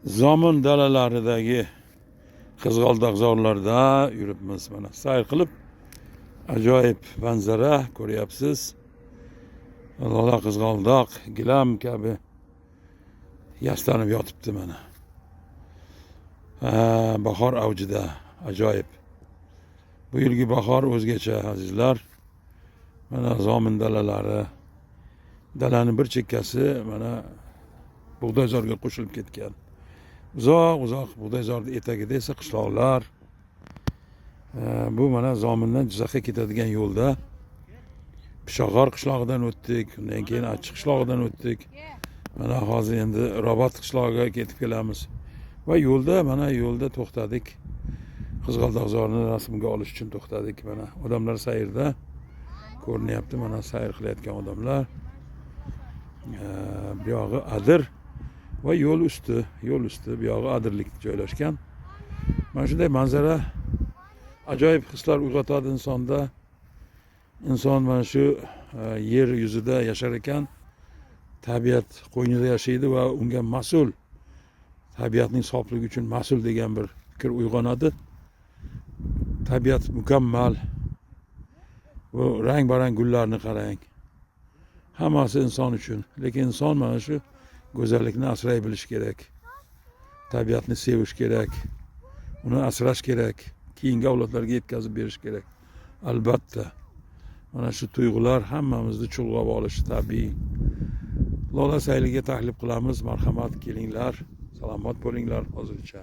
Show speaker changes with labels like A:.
A: Zomin dalalaridagi qizg'aldoqzorlarda yuribmiz. Mana sayr qilib, ajoyib manzara ko'ryapsiz. Lola qizg'aldoq gilam kabi yastanib yotibdi mana. Ha, bahor avjida, ajoyib. Bu yilgi bahor o'zgacha, azizlar. Mana Zomin dalalari. Dalani bir chekkasi mana bug'doyzorga qo'shilib ketgan. Uzoq uzoq bug'doyzorni etagida esa qishloqlar. Bu mana Zomindan Jizzaxga ketadigan yo'lda Pishog'or qishlog'idan o'tdik, undan keyin Achchiq qishlog'idan o'tdik. Mana hozir endi Robot qishlog'iga ketib kelamiz. Va yo'lda, mana yo'lda to'xtadik. Qizg'aldoqzorni rasmga olish uchun to'xtadik. Mana odamlar sayrda ko'rinyapti, mana sayr qilayotgan odamlar. Bu yog'i adir va yo'l usti, yo'l usti, bu yog'i adirlik joylashgan. Mana shunday manzara ajoyib hislar uyg'otadi insonda. Inson mana shu yer yuzida yashar ekan, tabiat qo'ynida yashaydi va unga mas'ul, tabiatning sofligi uchun mas'ul degan bir fikr uyg'onadi. Tabiat mukammal. Bu rang barang gullarni qarang, hammasi inson uchun. Lekin inson mana shu go'zallikni asray bilish kerak, tabiatni sevish kerak, uni asrash kerak, keyingi avlodlarga yetkazib berish kerak. Albatta, mana shu tuyg'ular hammamizni chulg'ab olishi tabiiy. Lola sayliga taklif qilamiz, marhamat, kelinglar. Salomat bo'linglar hozircha.